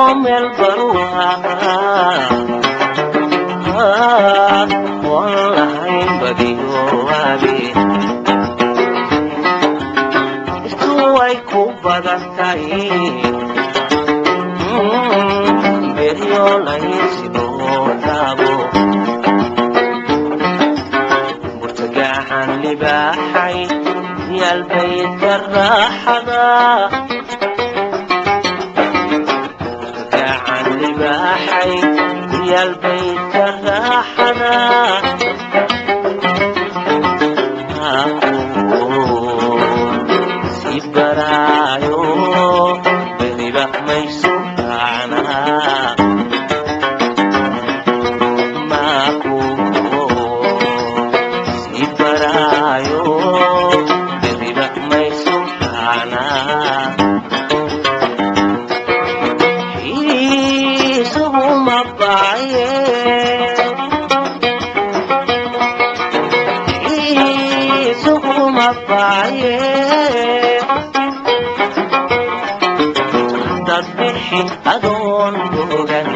Meel barwaaqa oon lahayn badiyo waabi, dhirtu way ku badan tahay, beryo laysidoo taabo, burtagaxan libaaxay yaalbaydka raaxada, burtagaxan libaaxay yaalbaydka raaxada. Si baraayo beriba maysu raacnaa, maku si baraayo beriba maysu raacnaa. Xiisuhu ma baaye, xiisuhu ma baaye, dad bixi adoon bogan.